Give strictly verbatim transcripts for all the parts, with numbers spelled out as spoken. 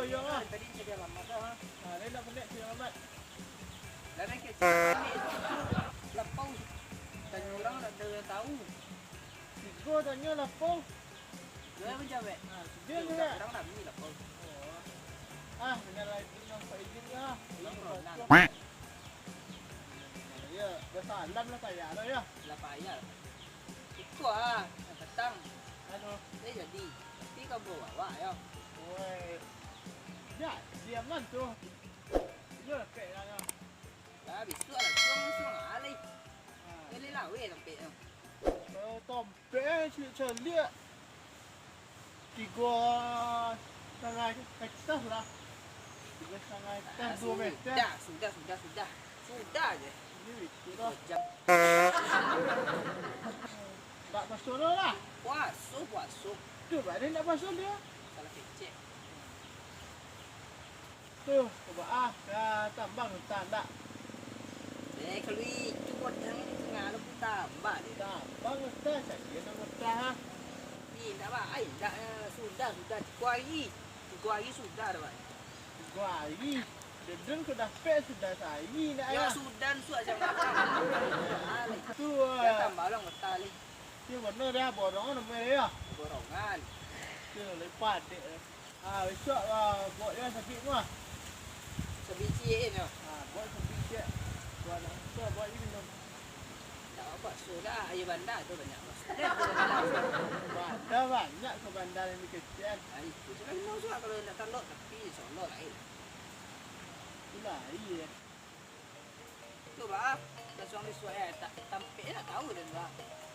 Yo, ah. Tadi cari alamat dah, ah. Ah, dia nak connect cari alamat. Lah, dia cari alamat. Lapau. Tanya orang, tak ada yang tahu. Tigo tanya lapau. Dia yang menjawab. Ah, dia Yo, je, tak ya? Orang rami lapau. Oh. Ah, dengan lain tu nampak izin lah. Orang corona. Ya, dah salam lah payah lah, ya. Lah payah. Iko ah, nak datang. Anu. Dah jadi. Tapi kau bawa awak, yo. Oi. Ya, diaman tu. Yo, kek lah, ya. Lah, besok lah, suang, suang alai. Ah. Kali lawe sampai tu. Oh, tompek, eh, caliak-caliak. Tigo setengah hektar lah. Tigo setengah hektar, Ah, dua meter. Sudah, sudah, sudah, sudah. Sudah je. Ini itu lah. Tigo jam. Tak masuk lah. Puasa, puasa. Tu, badan tak masuk dia. Salah kecek. Tuh, coba ah, ka tambang entah ndak. Eh, kalau itu modang di tengah lu pun tambah deh. Tambang entah, saja nang entah ah. Ih, ndak bah, ai, ndak, eh, sudah, sudah, tigo hari. Tigo hari sudah dah, bah. Tigo hari, dedun ko dapek sudah sahari ndak. Yo, ah? Sudah, sudah, jangan tambah. Itu, Dah ah. Tambah lah, ngetah leh. Itu bener dah, borongan namanya ya. Borongan. Itu lepas dek. Ah, besok, ah, buat dia sabik tu ah. Sabik ciek je tu. Ah, buat sabik ciek. Buat nak buka, buat ni minum. Tak apa, sudah. Air bandar tu banyak, bos. Bandar banyak ke bandar yang dikecekan. Ah, itu. Sudah minum sudah kalau nak talok, tapi insya Allah lain. Itulah, iya. Tu, bah, langsung ambil surat, eh. Tak, tampek nak tahu dah, bah.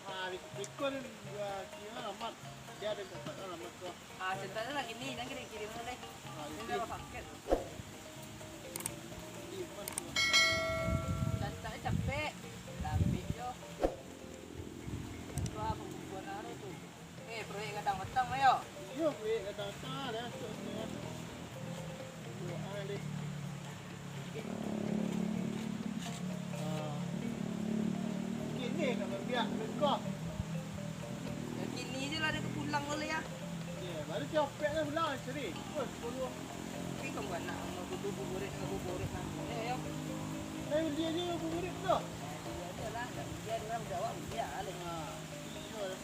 Ah, di, di kon, ah, kira alamat. Dia ada tempat alamat tu. Ah, cerita tu lah gini, jangan kirim-kirim dulu deh. Ah, Ini ini. Dah paket. Di mana tu? Datang capek. Lambik jo. Ketua pembukuan hari tu. Eh, proyek gadang matang, ayo. Iyo, proyek gadang matang, dah masuk sini, ah. Doa deh. Ah. Kini nak berbiak, berkah. Yang kini je lah dia ke pulang boleh, ya. Ya, baru capek lah pulang, seri. Wah, sepuluh. Tapi kamu anak, mau duduk buburit, buburit, nak. Ya, ya. Saya beli aja buburit tu. Beli aja lah, nak beli aja, dia orang budak awak beli aja lah. Ah, beli je lah.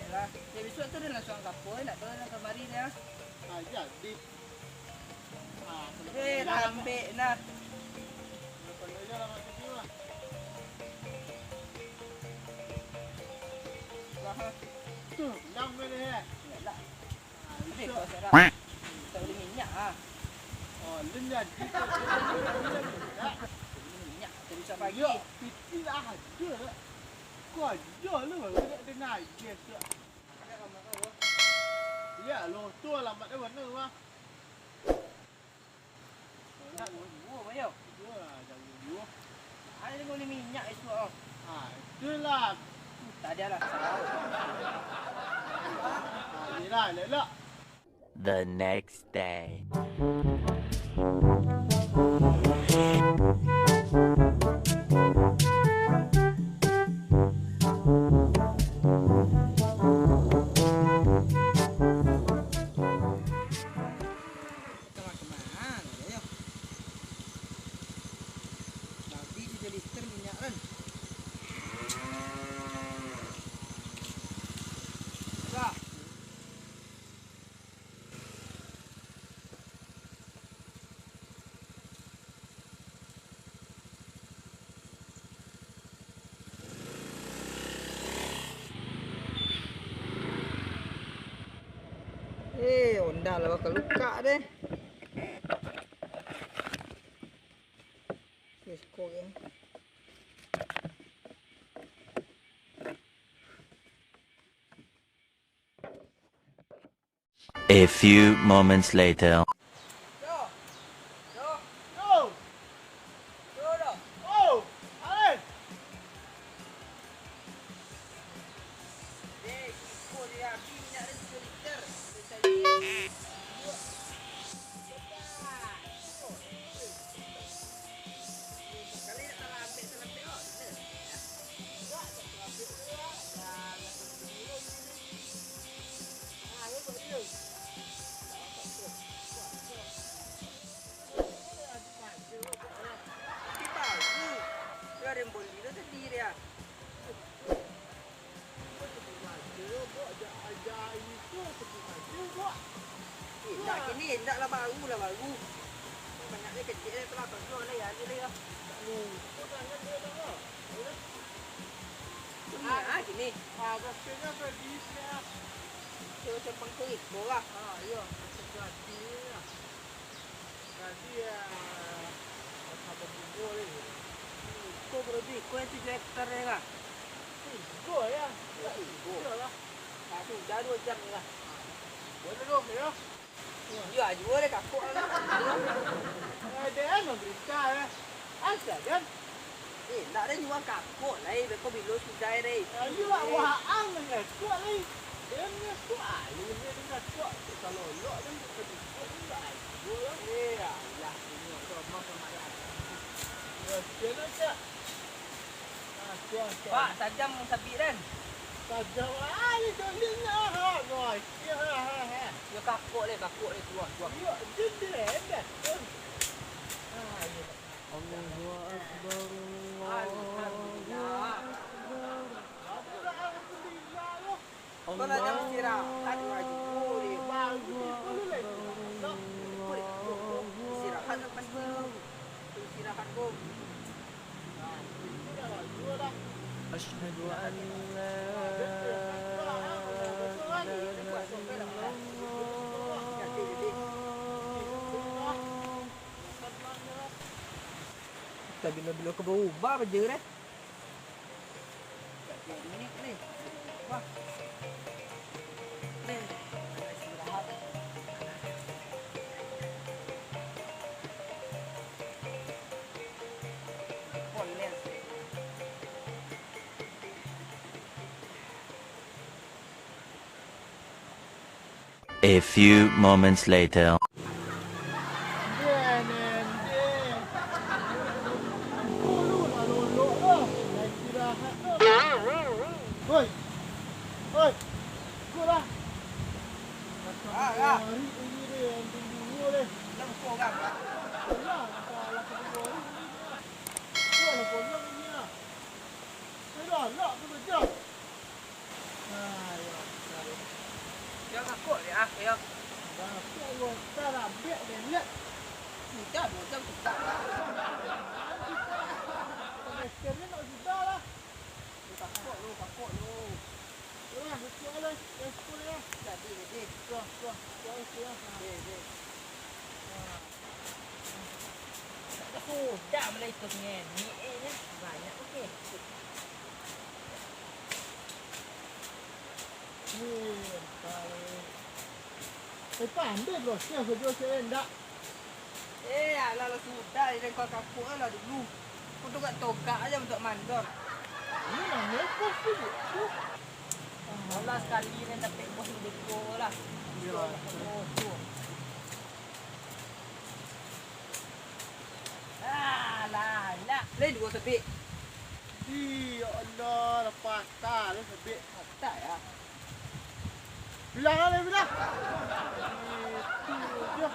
Lah. Yo, bisuak tu den langsung ka apo, ndak tahu nan kamari nyo. Ah, jadi. Ah, Eh, lambek nah. Lah, ha. Tu, nang boleh, eh? Iyolah. Ah, Habis bisuak. Kau serak. Tak boleh minyak, ah. Oh, lun jadi. Minyak, tak bisa pagi. Yo, piti lah ada. Kau aja lu baru nak dengar je, Cak. Iya, lo tu alamat dia mana, Bang? Nak dua, Bang, yo? Dua, jangan dua. Ada tengok ni minyak esok, oh. Ah, itulah. Tak ada lah, salah. Ah, yelah, elok-elok. The next day. Kama-kama, yo. Tapi tigo liter minyak kan. Dah. Eh, Honda lah bakalukak deh. Yes, kok ni. A few moments later. Indak, kini indak lah, baru lah, baru. Banyaknyo kecek lah, tu lah, bagus lah, ya, aja lah, ya. Lupo tangan dia dah. Kini, ah, kini. Ah, rasanya pergi sini, ah. Macam simpang tu, eh, bola. Ah, iyo, macam jadi lah. Jadi, ah, macam bungo ni. Kau berarti, kau yang tujuh hektar ya, kan? Tigo ya? Tigo. Tigo lah. Nah, sudah dua jam ni lah. Boleh dong, ya? Iyo, juo deh, kakok lah. Eh, dia emang berita, ya. Asa, kan? Eh, ndak deh, juo kakok lah, eh. Beko bilo sudah, deh. Ayo lah, waang lah, kakok lah, eh. Dia ni kakok, ah, dia ni kakok. Kalau lok kan, dia kakok ni lah, ayo lah. Eh, alah, ini orang sama-sama lah. Ya, siapa, Cak? Pak, tajam sabik den. Tajam aja jolinyo, ha, boy. Ya, ha, ha, ha. Yo, kakok le, kakok le, tuah, tuah. Yo, jin di leher. Ha, yo. Allahu Akbar, Allahu Akbar. Alhamdulillah, yo. Kau lah jangan istirahat, wajib. Oh, dia baru tidur dulu, leh. Kau dia takut, kau istirahat lepas dulu. Kau istirahat, kau. Nah, itu dah bagus dah. Asyhadu an la ilaha illallah. Tapi bilo-bilo ka baubah baja deh. A few moments later. Hoi. Hoi. Ikutlah. Ah, ah. Hari ini deh, yang tunggu dulu deh. Dah pukul kan? Alah, masalah kedua hari ini deh. Ikutlah, pulang ini lah. Ayolah, nak tu kerja. Nah, ya, ya. Yo, kakok deh, ah, yo. Kakok, yo, tak rabek deh, lihat. Sudah dua jam sudah. Semester ni nak sudah lah. Kakok lu, kakok lu. Yo lah, kakok lah, let's go lah. Jadi, jadi. Yo, yo, yo, yo. Deh, deh. Nah. Sudah mulai tu ngenik, eh, banyak, okey. Eh, pandai brosnya sajo, cek, ndak? Eh, alah, lah sudah, dia kau kapuk lah dulu. Kau togak-togak aja untuk mandor. Ini namanya bos tu, Bik. Alah, sekali ni dapat bos ni deko lah. Iya. Bos tu. Alah, alah. Lai duo sabik. Ih, ya Allah, lah patah lah sabik. Patah, ya? Bilang lah, bilang. Itu je.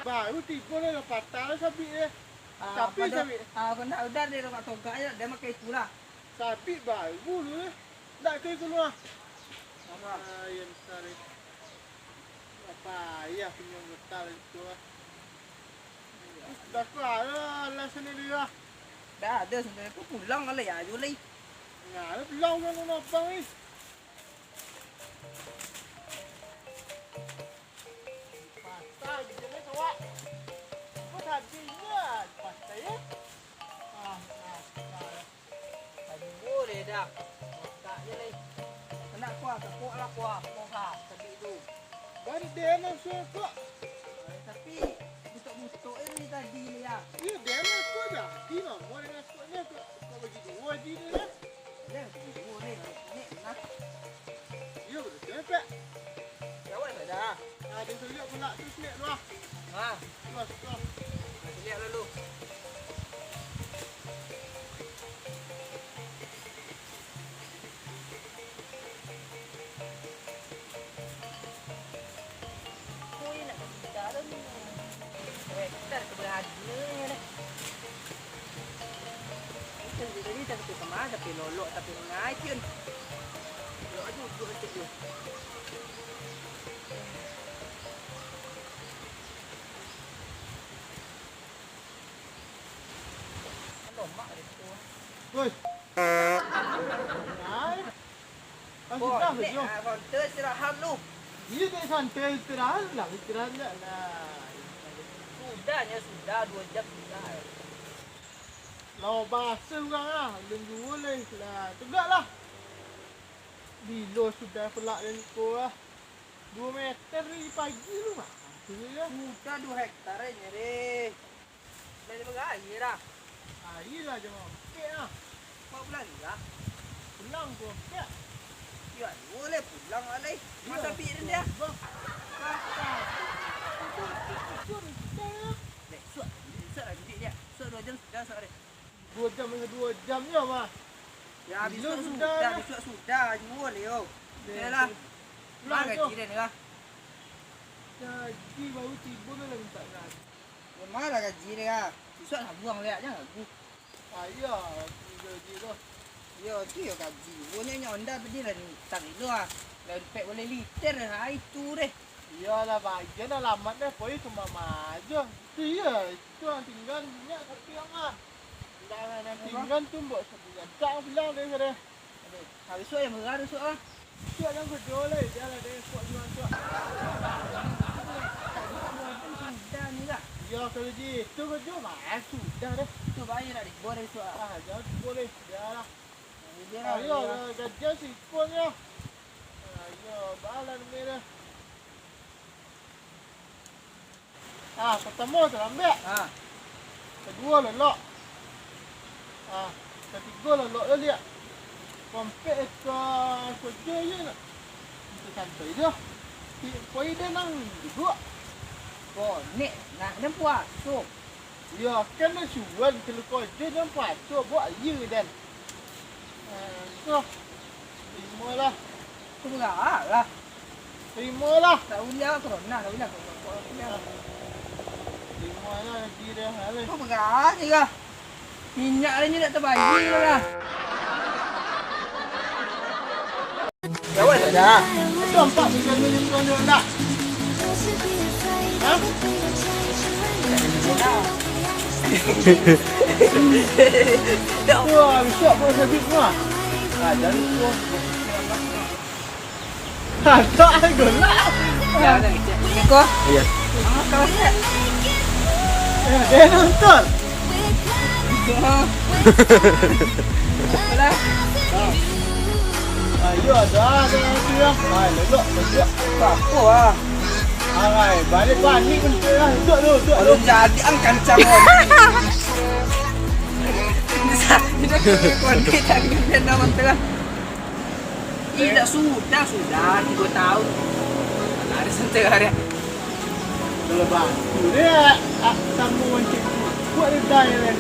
Baru tigo lah, lah patah lah sabik dia. Ah, tapi pado, sabik. Ah, kau nak udah dia togak-togak aja, dia makai itu lah. Sabik baru tu, eh. Ndak ke keluar. Apa? Ah, yang besar ni. Apa ayah punya metal itu lah. Dah keluar lah, lah sini dia. Dah ada sebenarnya. Aku pulang lah, ya, aja lah. Nah, lu pulang kan, lu abang ni. Patah je lah, sawak. Apa tadinya patah, ya? Ah, ah, ah. Aduh, boleh dah. Otak je lah. Kena kuah, tepuk lah kuah. Kuah, ha, tadi tu. Baru dia langsung kok. Eh, tapi butok-butok je ni tadi ni, ya. Iya, dia langsung jadi, mah. Mau dia langsung ni, kok, kok bagi dua je ni, ya. Dah, tunggu ni, ni, nah. Yo, betul, Pak. Jawab tak dah? Ah, dia tunjuk pula tu, snack tu, ah. Ha. Keluar, keluar. Nah, snack lalu. Kau nak kita tu ni. Kereta keberanian ni. Tadi tapi tu kama, tapi lolok, tapi mangaji. Lolok aja duduk kecek tu. Lomak dia tu. Woi. Ai. Ah, sudah, Jon. Ah, santai istirahat lu. Iyo, tak santai istirahat lah, istirahat je lah. Sudah nyo, sudah, duo jam sudah. Lah, basah urang ah, alun juo lai lah. Tugak lah. Bilo sudah pelak dari ko ah. Duo meter dari pagi lu mah. Sudah duo hektar nyo deh. Lah, dia bagaia dah. Aia lah, jangan mampek ah. Mak pulang lah. Pulang ko mampek. Yo, boleh pulang lah, lai. Masa pi dia. Bah. Bah. Sudah, sudah, sudah, sudah, sudah. Sudah, sudah, sudah, sudah. Duo jam, duo jam nyo mah. Ya, bisuak sudah, bisuak sudah, juo le yo. Yo lah. Lah, gaji den lah. Gaji baru tibo lah minta gaji. Yo, ma lah gaji den lah. Bisuak lah buang le, jan ragu. Ah, iyo, gaji tu. Yo, tu yo gaji. Juo nyo, nyo onda pedih lah ni. Tapi tu ah. Lah pek boleh liter lah, itu deh. Iyolah, bagian alamat deh, poi tu mama ajo. Tu iyo, itu yang tinggal minyak tapi yang ah. Ndak lah, nan tinggal tu mbok sabulan. Tak bilang deh, deh. Aduh, habis tu yang murah tu, ah. Suak yang kedua lah, dia lah, deh, suak jual suak. Sudah ni lah. Ya, kalau gitu kerja mah sudah deh. Tu bayar lah, deh. Boleh suak. Ah, jangan boleh, biarlah. Ayo, gajian sipon ya. Ayo, balan ni deh. Ah, pertamo talambek. Ah. Kaduo lolok. Ah, katigo lolok lo liak. Kaampek ka karajo je nak. Itu santai je. Ti-, poi den nang duduak. Konek, nak den puaso. Yo, kan den suruah kalau karajo jan puaso, buek aia den. Ah, tu. Tarimo lah. Tu murah lah. Tarimo lah. Tak boleh lah, corona, tak boleh lah. Tarimo lah, gaji dia, habis. Tu murah ni lah. Minyak dia ni nak terbayar lah. Ya, weh, dah. Itu nampak macam ni, macam ni, nak. Hah? Wah, besok pun habis semua. Ah, jangan lupa. Hantok aku lah. Ya, dah, cek. Assalamualaikum. Iya. Ah, kau lihat. Eh, dia nonton. Alah. Ayo, dah, dah, dah, dah. Hai, lelok, lelok. Apa, ah? Alai, balik panik bentuk lah. Duduk dulu, duduk dulu. Belum jadi, ang kancang kau. Bisa, bisa kau kondek tangan dia nama tu lah. Ih, dah sudah, sudah, tiga tahun. Ada santai hari. Kalau bantu dia, ah, sama macam tu. Buat dia dah, ya, kan?